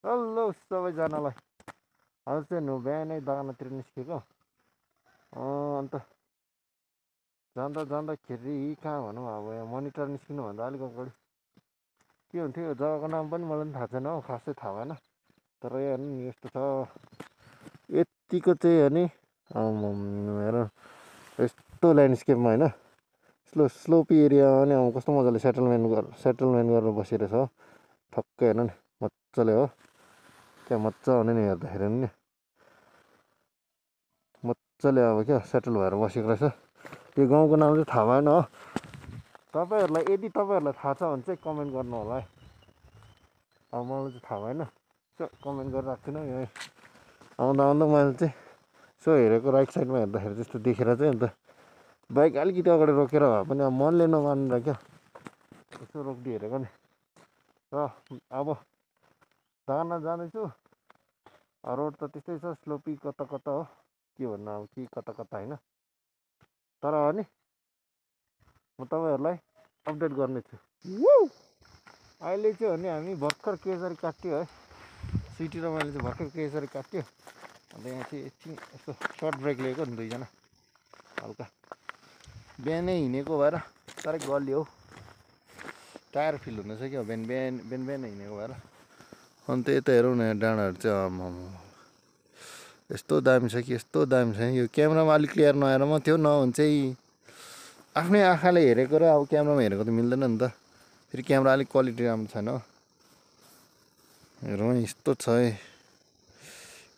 Hello सबैजनालाई आज चाहिँ बिहानै दानातिर निस्केको अन्त जाँदा जाँदाखेरि कहाँ भनौँ अब यहाँ मोनिटर निस्किनुभन्दा अलिक अगाडि के हुन्थ्यो यो जग्गाको नाम पनि मलाई पनि थाहा छैन हौ, खासै थाहा भएन। तर यो हेर्नु नि यस्तो छ, यतिको चाहिँ हेर्ने हेर यस्तो ल्यान्डस्केपमा होइन, स्लोपी एरिया अनि कस्तो मजाले सेटलमेन्ट गरेर बसिरहेछ हो। ठक्कै हेर्नु नि मजाले हो, त्यहाँ मजा आउने नि हेर्दाखेरि नि मजाले अब क्या सेटल भएर बसेको रहेछ। यो गाउँको नाम चाहिँ थाहा भएन हो, तपाईँहरूलाई यदि तपाईँहरूलाई थाहा छ भने चाहिँ कमेन्ट गर्नु होला है। अब मलाई चाहिँ थाहा भएन, कमेन्ट गरेर राख्छु न। यहाँ आउँदा आउँदा मैले चाहिँ यसो हेरेको राइट साइडमा हेर्दाखेरि त्यस्तो देखेर चाहिँ अन्त बाइक अलिकति अगाडि रोकेर भए पनि अब मनले नमानेर क्या यसो रोकिदिइ हेरेको नि। र अब दाना जाँदैछु, रोड त त्यस्तै छ, स्लोपी कता कता हो, के भन्नु अब के कता कता होइन। तर अनि म तपाईँहरूलाई अपडेट गर्नेछु। अहिले चाहिँ भने हामी भर्खर केसरी काट्यो है, सिटी र मैले चाहिँ भर्खर केसरी काट्यो। अन्त यहाँ चाहिँ एकछिन यस्तो सर्ट ब्रेक लिएको नि दुईजना, हल्का बिहानै हिँडेको भएर साह्रै गलियो हौ, टायर फिल हुँदैछ क्या बिहान हिँडेको भएर। अन्त यता हेरौँ न, डाँडाहरू चाहिँ यस्तो दामी छ कि यस्तो दामी छ। यो क्यामेरामा अलिक क्लियर नआएर म त्यो नहुन्छ चाहिँ आफ्नै आँखाले हेरेको र अब क्यामेरामा हेरेको त मिल्दैन नि त, फेरि क्यामेरा अलिक क्वालिटी राम्रो छैन हो। हेरौँ यस्तो छ है,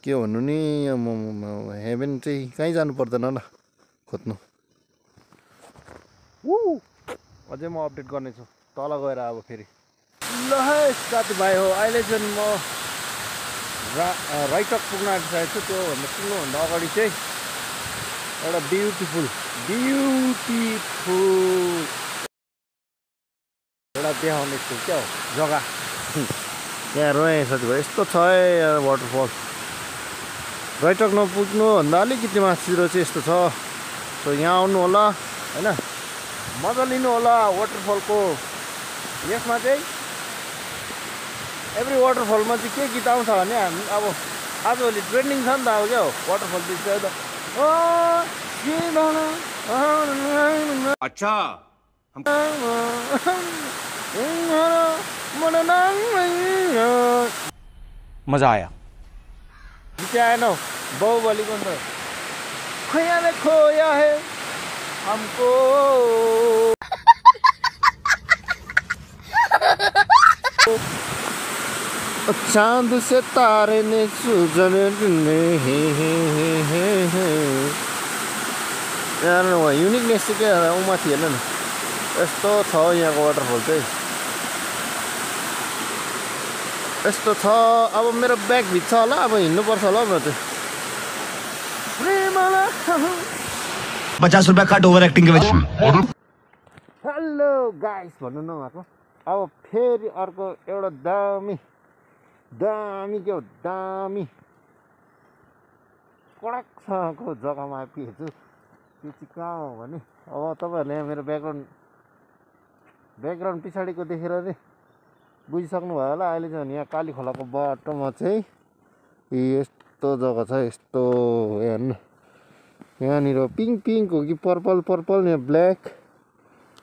के भन्नु नि, हेभेन चाहिँ कहीँ जानु पर्दैन ल खोज्नु। अझै म अपडेट गर्नेछु तल गएर अब फेरि। ल है साथीभाइ हो, अहिले चाहिँ म राइटक पुग्न आँटिसकेको छु। त्योभन्दा पुग्नुभन्दा अगाडि चाहिँ एउटा ब्युटिफुल एउटा देखाउने छु क्या हो जग्गा। यहाँ रोएँ साथीभाइ, यस्तो छ है वाटरफल। राइटक नपुग्नुभन्दा अलिकति माथितिर चाहिँ यस्तो छ। सो यहाँ आउनु होला होइन, मजा लिनु होला वाटरफलको। यसमा चाहिँ एभ्री वाटरफलमा चाहिँ के गीत आउँछ भने हामी अब आजभोलि ट्रेन्डिङ छ नि त अब क्या हो वाटरफल चाहिँ अच्छा मजा आया क्या आएन हौ बाहुबली को तो खोया में खोया है हमको। चांद से तारे ने सूजन यार वहाँ युनिकनेस चाहिँ के उमाथि हेर्नु न यस्तो छ यहाँको वाटरफल चाहिँ यस्तो छ। अब मेरो ब्याग भिज्छ होला, अब हिँड्नुपर्छ होला म चाहिँ। 50 रुपया कट ओभर एक्टिंग के वजह। हेलो गाइस भन्नु नभएको, अब फेरि अर्को एउटा दामी के हो दामी कडकसँगको जग्गामा आइपुगेको छु। त्यो चाहिँ कहाँ हो भने अब तपाईँहरूले यहाँ मेरो ब्याकग्राउन्ड पछाडिको देखेर चाहिँ बुझिसक्नु भयो होला। अहिले चाहिँ यहाँ काली खोलाको बाटोमा चाहिँ यस्तो जग्गा छ, यस्तो हेर्नु यहाँनिर पिङ्क हो कि पर्पल यहाँ ब्ल्याक,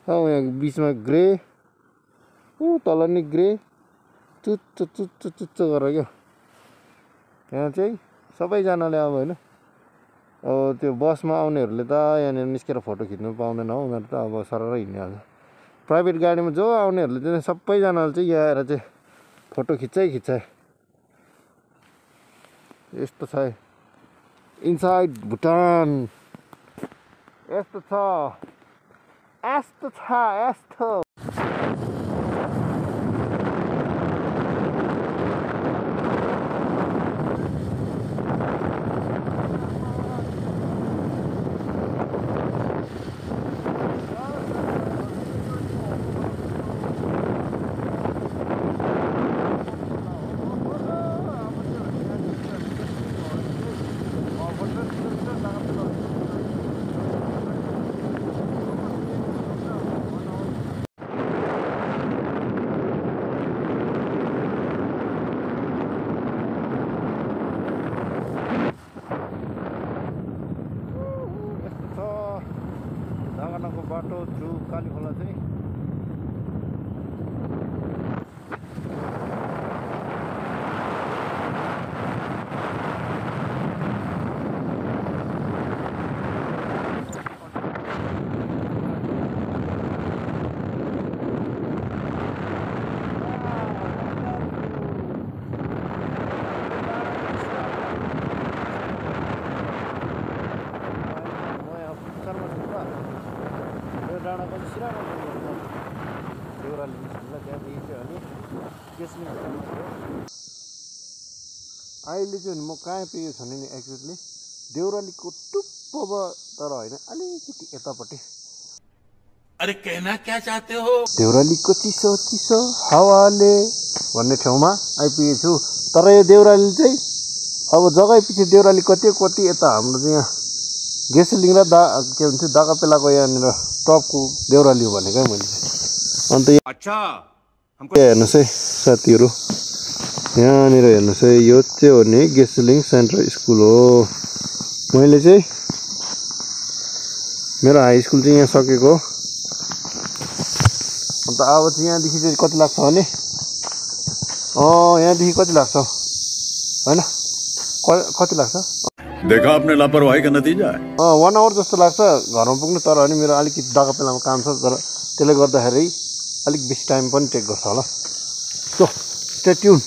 यहाँ बिचमा ग्रे, तल नि ग्रे, चुच्चो गरेर क्या। यहाँ चाहिँ सबैजनाले अब होइन, अब त्यो बसमा आउनेहरूले त यहाँनिर निस्केर फोटो खिच्नु पाउँदैन हो, उनीहरू त अब सररै हिँडिहाल्छ। प्राइभेट गाडीमा जो आउनेहरूले चाहिँ सबैजनाले चाहिँ यहाँ आएर चाहिँ फोटो खिच्छ। यस्तो छ इनसाइड भुटान, यस्तो छ। बाटो थ्रु कालीखोला चाहिँ डाँडाको सिरानो देउराली निस्किँदा त्यहाँ देखिन्छ अनि गेस्लिङ अहिले चाहिँ म कहाँ पुगेको छु नि एक्ज्याक्टली देउरालीको टुप्पोमा तर होइन अलिकति यतापट्टि अरे कहना क्या चाहते हो देउरालीको चिसो चिसो हावाले भन्ने ठाउँमा आइपुगेको छु तर यो देउराली चाहिँ अब जग्गा पछि देउराली कति यता हाम्रो चाहिँ यहाँ गेसलिङ र के भन्छ दागापेलाको यहाँनिर टपको देउराली हो भनेको मैले अन्त हेर्नुहोस् है साथीहरू यहाँनिर हेर्नुहोस् है यो चाहिँ हो नि गेसलिङ सेन्ट्रल स्कुल हो मैले चाहिँ मेरो हाई स्कुल चाहिँ यहाँ सकेको अन्त अब चाहिँ यहाँदेखि चाहिँ कति लाग्छ भने यहाँदेखि कति लाग्छ होइन कति लाग्छ देखा आपने लापरवाही का नतीजा है 1 आवर जस्तो लाग्छ घरमा पुग्नु तर अनि मेरो अलिकति दागापेलामा काम छ तर त्यसले गर्दाखेरि अलिक बेसी टाइम पनि टेक गर्छ होला सो स्टे ट्युन